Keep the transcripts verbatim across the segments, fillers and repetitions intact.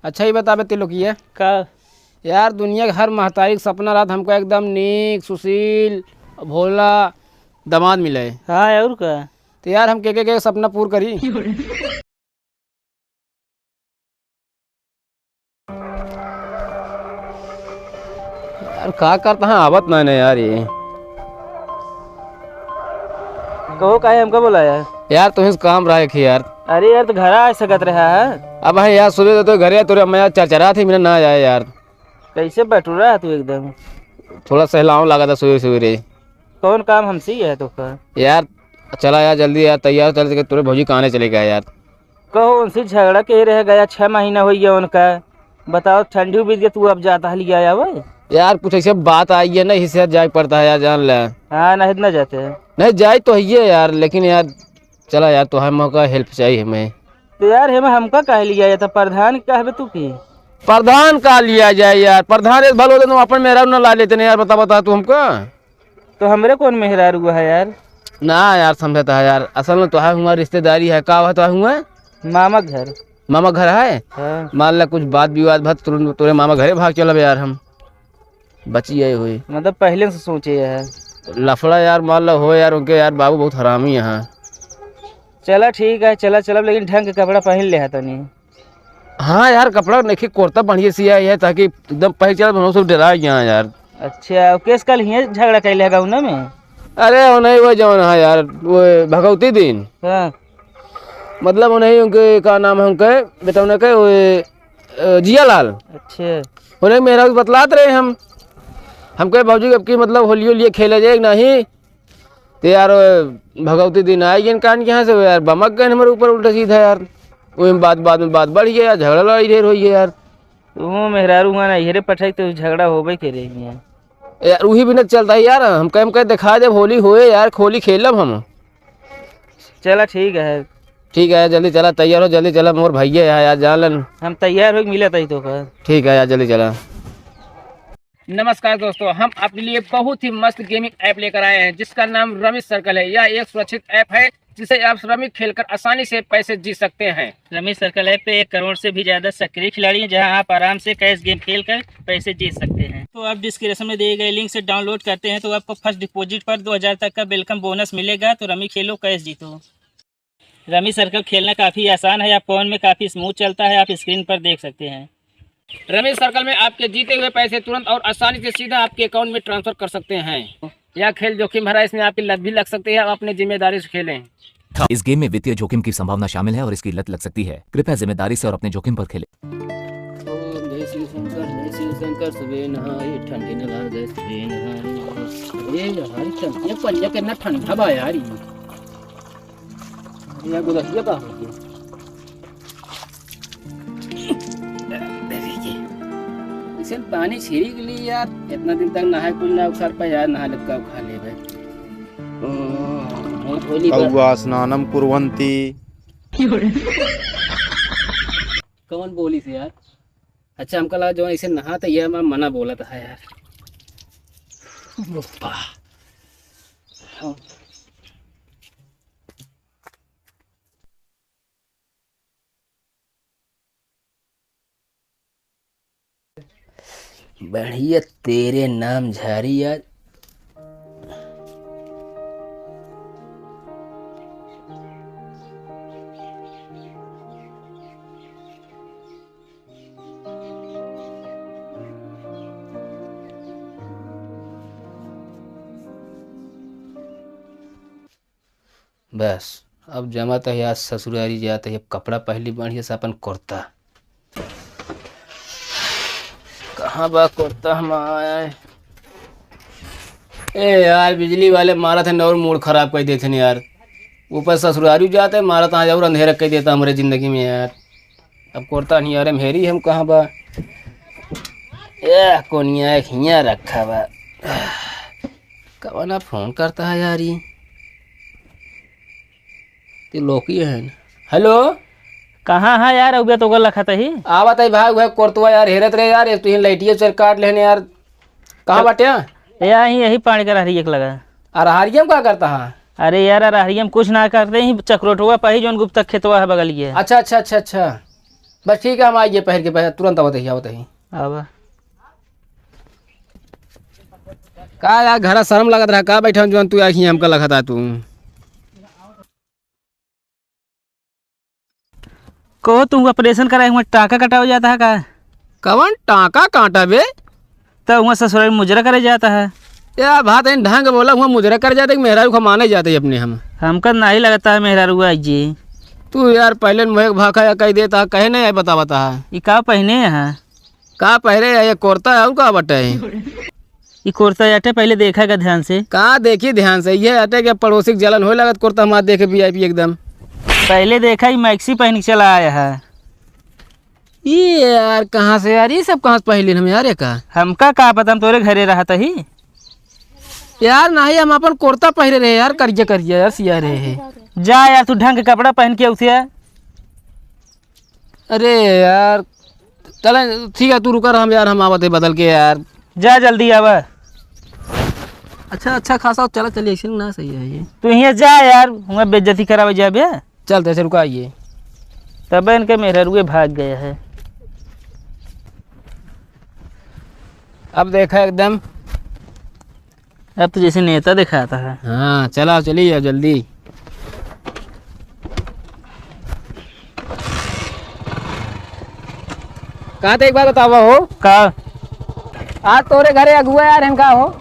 अच्छा, ई बताबे तिलोकिया। का? यार, दुनिया के हर महतारी के सपना रहत हमका एकदम नीक, सुशील, भोला दमाद मिले। हाँ, और का? तो यार, हम के, के, के सपना पूर करी? यार, का करता है, आवत ना, ना यार, ये। कहो, काहे हमका बोलाया? यार, तुहें से काम रहा है कि यार। अरे यार, तो घर आ सकत रहा है। अब है यार, सुबह तो घरे तोरे अम्मा यार चरचरा थी, मेरा ना आया यार। कैसे बटुरा है तू एकदम? थोड़ा सहलाव लगा था सुबह सुबह रे। कौन काम हमसे ही है तो का? यार, चला यार, जल्दी यार, तैयार हो, चल के तोरे भौजी काने चले गया यार। कहो, उनसे झगड़ा के रह गया, छह महीना हो गया उनका। बताओ, ठंडी बीत गया, तू अब जाता है लिया आवे? यार, कुछ ऐसे बात आई है ना, इसी से जाए पड़ता है यार, जान ले। हाँ, नहीं, इतना जाते हैं। नहीं, जाए तो है यार, लेकिन यार, चला यार, तो है मौका, हेल्प चाहिए हमें। तो यार, हमें, हमका कह लिया या था, प्रधान कहबे तू की? प्रधान का लिया जाए यार, प्रधान एक भलो तो अपन मेहरारू ना ला लेते ना यार, बता, बता तू हमको। तो हमरे कौन मेहरारू है यार? ना यार, समझता है यार, असल में तो है हुआ रिश्तेदारी है, का हुआ तो है हुआ? मामा घर। मामा घर है? हाँ। मान ला कुछ बात विवाद भा तुरंत तोरे मामा घरे भाग चलब यार, हम बची आए हुए। मतलब पहले से सोचे है। लफड़ा यार, मान ला हो यार, उनके यार बाबू बहुत हरामी है। चला ठीक है, चला चलब, लेकिन ढंग के कपड़ा पहन ले है तनी। हाँ यार, कपड़ा नहीं, कुर्ता बढ़िया सिया है, ताकि एकदम पहचान बनो, सब डरा गया यार। अच्छा, और केस कल हियाँ झगड़ा कैले है गाँव में? अरे वो नहीं, वो जौन है यार, वो भगवती दिन। हाँ। मतलब वो नहीं, उनके का नाम है उनके, बेटा उनके, वो, अ, जियालाल। अच्छा। उन्हें मेहरारू बतलात रहे हम, हम कहे, "भौजी, अब की मतलब होली, होली खेला जाए कि नहीं?" तो यार, भगवती दिन आई गए कान के यहाँ से, वो यार बमक गए हमारे ऊपर उल्टा सीधा यार। वही बात, बाद में बात बढ़ गया यार, झगड़ा लड़ाई ढेर हो गया यार। वो मेहरारू हुआ ना, हेरे पठाई तो झगड़ा होबे के रही है। यार, वही भी न चलता है यार, हम कहे, हम कहे, "दिखा जब होली होए यार, होली खेलब हम।" चला ठीक है। ठीक है, जल्दी चला, तैयार हो, जल्दी चला, मोर भैया है यार, जान लन। हम तैयार हो, मिला तई तो का। ठीक है यार, जल्दी चला। नमस्कार दोस्तों, हम आपके लिए बहुत ही मस्त गेमिंग ऐप लेकर आए हैं, जिसका नाम रमी सर्कल है। यह एक सुरक्षित ऐप है, जिसे आप रमी खेलकर आसानी से पैसे जीत सकते हैं। रमी सर्कल ऐप पे एक करोड़ से भी ज्यादा सक्रिय खिलाड़ी हैं, जहां आप आराम से कैश गेम खेलकर पैसे जीत सकते हैं। तो आप डिस्क्रिप्शन में दिए गए लिंक से डाउनलोड करते हैं, तो आपको फर्स्ट डिपॉजिट पर दो हज़ार तक का वेलकम बोनस मिलेगा। तो रमी खेलो, कैश जीतो। रमी सर्कल खेलना काफ़ी आसान है, आप फ़ोन में काफ़ी स्मूथ चलता है, आप स्क्रीन पर देख सकते हैं। रमी सर्कल में आपके जीते हुए पैसे तुरंत और आसानी से सीधा आपके अकाउंट में ट्रांसफर कर सकते हैं। यह खेल जोखिम भरा है, इसमें आपकी लत भी लग सकती है, आप अपनी जिम्मेदारी से खेलें। इस गेम में वित्तीय जोखिम की संभावना शामिल है और इसकी लत लग सकती है। कृपया जिम्मेदारी से और अपने जोखिम पर खेलें। ओम जय शिव शंकर, जय शिव शंकर, सुबह नहाए, ठंडी न लागे, सुबह नहाए। अरे यार, ये पंजा कितना ठंडा बा यार, ये। अरे यार, गुदसिया का हो गया? ऐसे पानी छिड़क ली यार, इतना दिन तक नहाए कुल ना उखाड़ पाए यार, नहा लेब का उखाड़ लेबे। हम्म, होली पर कौआ स्नानम कुर्वन्ति। कौन बोली से यार? अच्छा, हमका लगा जौन ऐसे नहात है, ये हमारा मना बोलत है यार। बाप्पा। बढ़िया तेरे नाम झारी आज। बस, अब जमा तो है, आज ससुरारी जात है, अब कपड़ा पहली बढ़िया से अपन कुर्ता। कहाँ बा कुर्ता हमार? ए यार, बिजली वाले मारत है और मूड खराब कर देते हैं यार। ऊपर ससुरारी जाते हैं, मारत आज और अंधेरा कर देता हमारे जिंदगी में यार। अब कुर्ता नहीं आ रहे, मेरी हम कहाँ बा? ए, कोनिया एक हियाँ रखा बा। कवना फोन करता है यार ई? ते लोकी है ना। हेलो? कहाँ है यार, अउबे तो लखत ही। आवत है भाई, वह कुर्तवा यार, हेरत रहे यार, एक तो ही लाइटिया चर काट लेने यार। कहाँ बाटे? ए, यही, यही पानी का रहरी एक लगा। अरहरिया में का करता है? अरे यार, अरहरिया में कुछ ना करते ही, चकरोटवा पर ही, जौन गुप्ता खेतवा है बगलिए। अच्छा, अच्छा, अच्छा, अच्छा। बस ठीक है, हम आइए पहिर के, पहिर, तुरंत आवत ही, आवत ही। आवा। का यार, घरा शर्म लगत रहा, का बैठा जौन तू आखियाँ हमका लगता तू। कहो, तू operation कराए हुआ टाँका कटावा जाता है का? कवन टाँका काटा बे? त हुआ ससुराल मुजरा करे जाता है। या बात है, ढंग बोला, हुआ मुजरा करे जाते कि मेहरारू का माने जाते अपने हम। हमका नहीं लगता है मेहरारू आई जी। तू यार पहले मुँह एक भाखा या कह देता, कहे नहीं आए बता बता है। ई का पहने हैं? का पहरे है ये कुर्ता है और का बटे? ई कुर्ता अटे, पहले देखा का ध्यान से। का देखी ध्यान से? ये अटे के पड़ोसी के जलन होए लगत कुर्ता हमार देखे वीआईपी एकदम। पहले देखा, ई मैक्सी पहन के चला आया है। ये यार कहाँ से यार, ये सब कहाँ से पहले हम यार, ये का? हमका का पता, हम तोरे घरे रहत ही। यार नहीं, हम अपन कुर्ता पहरे रहे यार, करिया करिया यार, सिया रहे है। जा यार, तू ढंग के कपड़ा पहन के उठिया। अरे यार, चला ठीक है, तू रुका रहा यार, हम आवत है बदल के यार। जा जल्दी आवा। अच्छा, अच्छा खासा चला, चलिए, ऐसे ना सही है ये। तू हियाँ जा यार, हुआ बेइज्जती करावे जाबे। चलते से रुका आइए। तब इनके मेहररुए भाग गया है। अब देखा एकदम। अब तो जैसे नेता दिखाता है। हाँ, चला, चली जाओ जल्दी। कहाँ थे, एक बात बतावा हो। का? आज तोरे घरे अगुआ यार हैं का हो?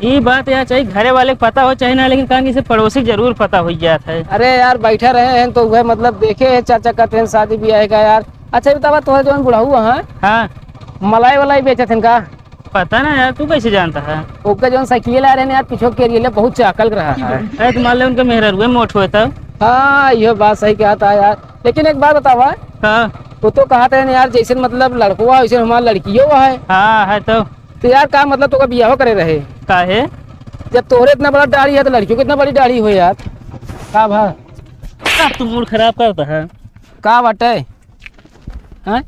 ई बात यार चाहे घरे वाले के पता हो चाहे ना, लेकिन कहा कि इसे पड़ोसी के जरूर पता हो जात है। अरे यार, बैठा रहे हैं तो वह मतलब देखे हैं चाचा कहते हैं शादी ब्याह का यार। अच्छा, ये बतावा, तोहरे जौन बुढ़ऊ हैं, हाँ। मलाई वलाई बेचत हैं का? पता ना यार, तू कैसे जानता है? ओके, जौन साइकिल आ रहे हैं यार, पीछे के लिए बहुत चाकल रहा है। अरे, तो मान ले उनके मेहररुए मोट हुए तब। हाँ, ये बात सही कहा था यार। लेकिन एक बात बतावा। हाँ। वो तो कहा था यार, जैसे मतलब लड़कवा वैसे हमारा लड़कियों है। हाँ, है तो। तो यार, का मतलब, तो का बियाह करे रहे? काहे? जब तोहरे इतना बड़ा दाढ़ी है, तो लड़कियों की इतना बड़ी दाढ़ी हो यार। का भा? अब तू मूड खराब करता है। का बाटे? हैं?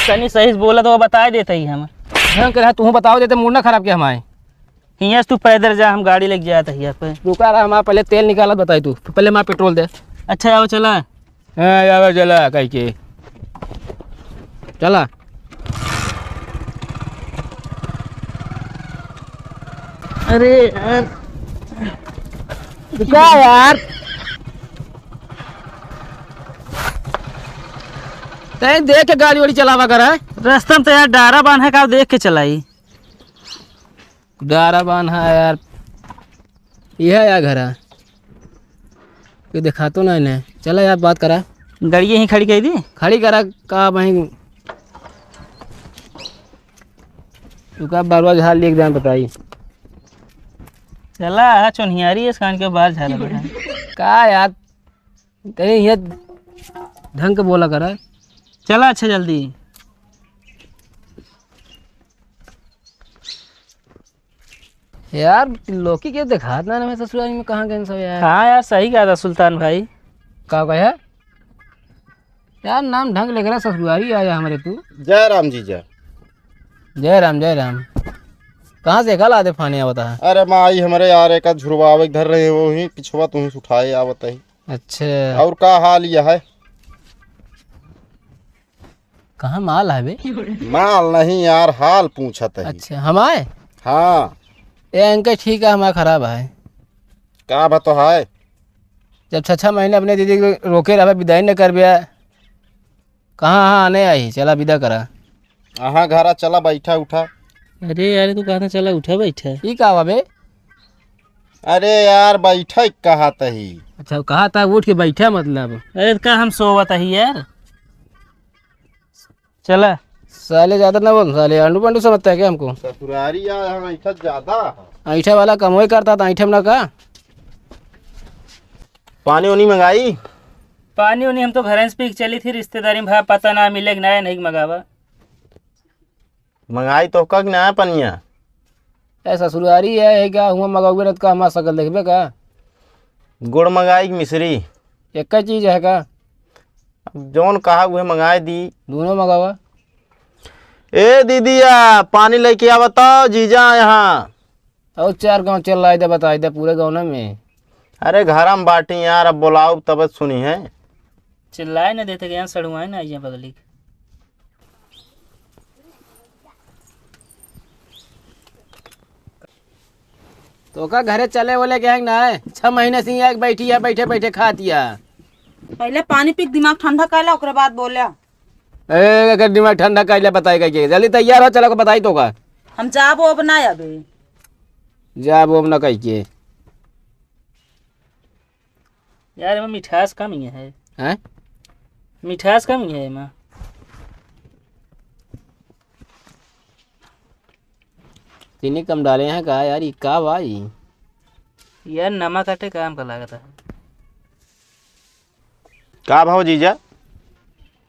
तनी सही से बोला तो बता देते ही हम। ढंग के रहा, तू बताओ देते, मूड ना खराब किया हमारे। हियाँ से तू पैदल जा, हम गाड़ी लेके जात हिया पे। रुका रहा, हमारा पहले तेल निकालत बताई तू, पहले हमारा पेट्रोल दे। अच्छा, आओ चला। हाँ, आवा चला, कह के। चला। अरे यार। क्या यार? तैं देख के गाड़ी वाड़ी चलावा करा। रास्ता में तो यार डारा बांधा है, का देख के चलाई। डारा बांधा है यार। यह यार घर है। कोई दिखा तो नहीं ने। चला यार, बात करा। गाड़ी यहीं खड़ी कर दी। खड़ी करा का वहीं। तू का बरुआ झाड़ लेके जान बताई। चला, आ चोन्हियारी इस कान के बाहर झाड़ लगा। का यार, कहीं ये ढंग के बोला करा। चला, अच्छा, जल्दी। यार, लोकी के देखात ना हमें ससुराल में, कहाँ गए सब यार? हाँ यार, सही कहा था सुल्तान भाई। का कहे? यार, नाम ढंग लेकर ससुरारी आया हमरे तू। जय राम जीजा। जय राम, जय राम। कहाँ से कल आते फाने आवता है? अरे माई, हमरे यार एक झुरवावे के धर रहे, वो ही पिछवा तू ही उठाए आवत है। अच्छा। और का हाल यह है? कहाँ माल है बे? माल नहीं यार, हाल पूछत है। अच्छा, हम आए? हाँ। ए, इनका ठीक है, हमारा खराब है। का बा तो है? जब छह, छह महीने अपने दीदी को रोके रहे, विदाई न करबे, कहाँ, हाँ, आने आई, चला विदा करा। अहाँ घरा चला, बैठा उठा। अरे यार, तू कहा था चला उठा बैठा। ई का बा बे? अरे यार, बैठा कहा तही। अच्छा, कहा था उठ के बैठा मतलब। अरे का हम सोवत ही यार। चला। साले ज्यादा ना बोल, साले आंडू पांडू समझता है क्या हमको? ससुरारी यार, हम ऐठा ज्यादा। ऐठा वाला कमवे करता था, ऐठा में ना का? पानी उनी मंगाई? पानी उनी हम तो घर से पी के चली थी रिश्तेदारी में, भाई पता ना मिले कि ना, नहीं मंगावा। मंगाई तो का कि ना पनिया? ए ससुरारी है, है क्या? हुआ मगावे रत का हमार सकल देखबे का? गुड़ मंगाई कि मिश्री? एक ही चीज है का? अब जौन कहा उहे मंगाई दी। दोनों मंगावा। ए दीदिया, पानी लेके आवा तो, जीजा यहाँ। और चार गांव चल रहा है, बताई दे पूरे गांव में। अरे घर में बाटी यार, अब बोलाओ तब सुनी है। चिल्लाए न देते, गया सड़ुआए ना आइए बगली के। तोका घरे चले वोले के है ना? छह महीने से यहाँ बैठी है, बैठे बैठे खाती है। पहले पानी पी के दिमाग ठंडा कर ला, ओकरे बाद बोले। ए, अगर दिमाग ठंडा कर ले, बताए कइके। जल्दी तैयार हो, चला को बताई तोका। हम जाब ओब ना अबे। जाब ओब ना कइके। यार, एमा मिठास कम ही है। हैं? मिठास कम ही है एमा। चीनी कम डाले हैं का यार, ई का बा ई? यार, नमक अटे काम का लागत है। का भाव जीजा?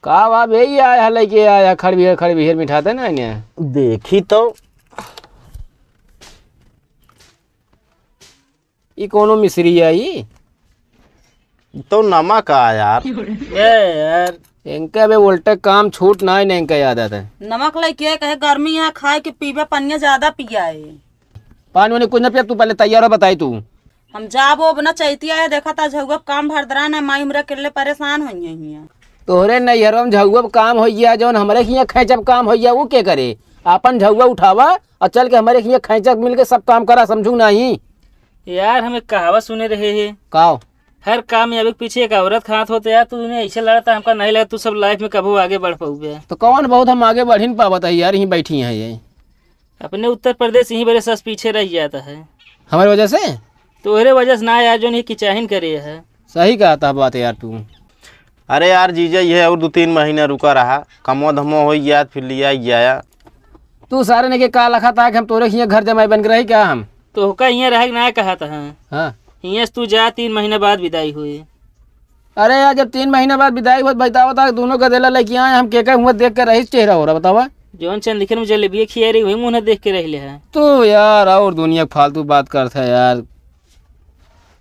का बा बे, ई आया है, लेके आया, खड़बिहर, खड़बिहर मिठाते ना इन्हें। देखी तो। ई कौनो मिश्री है ई? तो नमक आ यार। ए यार। इनका बे उल्टे काम छूट ना है, इनका याद आता है। नमक लेके कहे गर्मी है, खाए के पीबे, पनिया ज्यादा पिया है। पानी वानी कुछ ना पिया, तू पहले तैयार हो, बताई तू। हम जाब ओब ना चैती आए, देखा ता झउआ काम भर दरा ना, माई हमरा अकेले परेशान होइए हियां। तोहरे नैहरवा में झउआ काम होइया, जौन हमरे हियां खैचब काम होइया, ऊ के करे? आपन झउआ उठावा और चल के हमरे हियां खैचब मिल के सब काम करा, समझू नहीं? यार, हम एक कहावत सुने रहे हैं। काव? हर काम में अब एक पीछे एक औरत खात होते यार, तू उन्हें ऐसे लड़ता, हमका नहीं लगता तू सब लाइफ में कबो आगे बढ़ पाऊबे। तो कौन बहुत हम आगे बढ़ ही नहीं पावत है यार, यहीं बैठी हैं ये। अपने उत्तर प्रदेश यहीं बड़े सस पीछे रह जाता है। हमारे वजह से? तोहरे वजह से ना यार, जो नहीं किचाहिन करे है। सही कहा था बात यार तू। अरे यार जीजा, ये और दो तीन महीना रुका रहा, कमो धमो हो गया, फिर लिया गया। तू सारे ने के का लखा था कि हम तोरे हियां घर जमाई बन के रही क्या हम? तोहका हियां रहे के ना कहा था। हाँ। हियां से तू जा, तीन महीना बाद विदाई हुई। अरे यार, जब तीन महीना बाद विदाई होत, बतावा था, दोनों गदेला लेके आए, हम केकर मुंह देख के रही चेहरा हो रहा, बतावा। जौन चंद दिखन में जलेबिया खिया रही, वही मुंह देख के रह ले है। तू यार और दुनिया के फालतू बात करत है यार।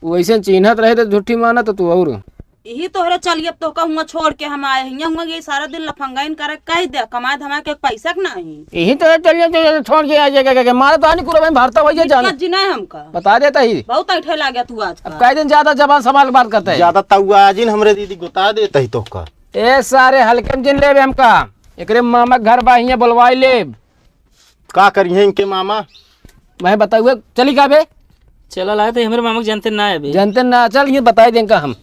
वैसे चिन्हत रहे तो झूठी माना तो तू और। यही तोहरे चलिए, अब तोहका हुआ छोड़ के हम आए हियां, हुआ ये सारा दिन लफंगाइन करे, कह दे, कमाए धमाए के पैसा के नहीं। यही तो चलिए, तो छोड़ के आ जाएगा, क्या, क्या, मारा तो आनी कुरबानी भारता वही जाना। इज्जत जी नहीं हमका। बता देता ही। बहुत ऐठे लागे तू आजकल। अब कई दिन ज्यादा जबान संभाल के बात करते हैं। ज्यादा तउआ जिन हमरे दीदी गुता देता ही तोहका। ए सारे हल्के में जिन लेबे हमका। एकरे मामा के घर बा, हियां बुलवाई लेब। का करिहे इनके मामा? मैं बताऊए, चली का बे? चला लागत है हमरे मामा के जानते ना है बे। जानते ना, चल ये बताई दें का हम।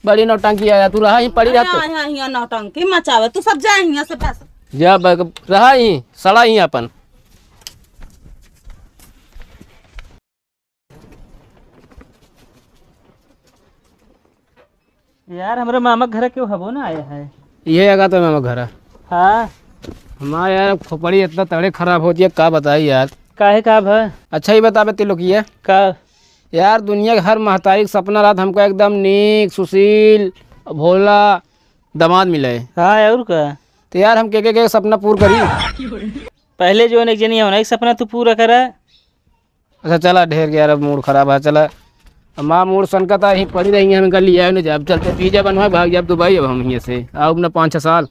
बड़ी नौटंकी आया, तू रहा ही पड़ी रहा तो। हाँ, हाँ, यहाँ नौटंकी मचावे, तू सब जा यहाँ से बस। जा ब-, रहा ही, सड़ा ही अपन। यार, हमरे मामा के घर केहू हबो ना आया है। ये आगा तो मामा घर है। हाँ। हमारे यार खोपड़ी इतना तड़े खराब होती है, का बताई यार। काहे का भा? अच्छा ही बताबे ते लोग ये। का? यार, दुनिया के हर महतारी के सपना रहत हमका एकदम नीक, सुशील, भोला दामाद मिले। हाँ, और का? तो यार, हम के, के, के सपना पूर करी? पहले जो एक जनी है, उन्हीं के सपना तू पूरा करा। अच्छा, चला, ढेर के यार, अब मूड खराब है, चला। अब माँ मूड सनकता ही पड़ी रही है, हम कल लिया ना जाब, चलते पिज्जा बनवा, भाग जाब दुबई अब हम यहाँ से, आओ ना पाँच छः साल।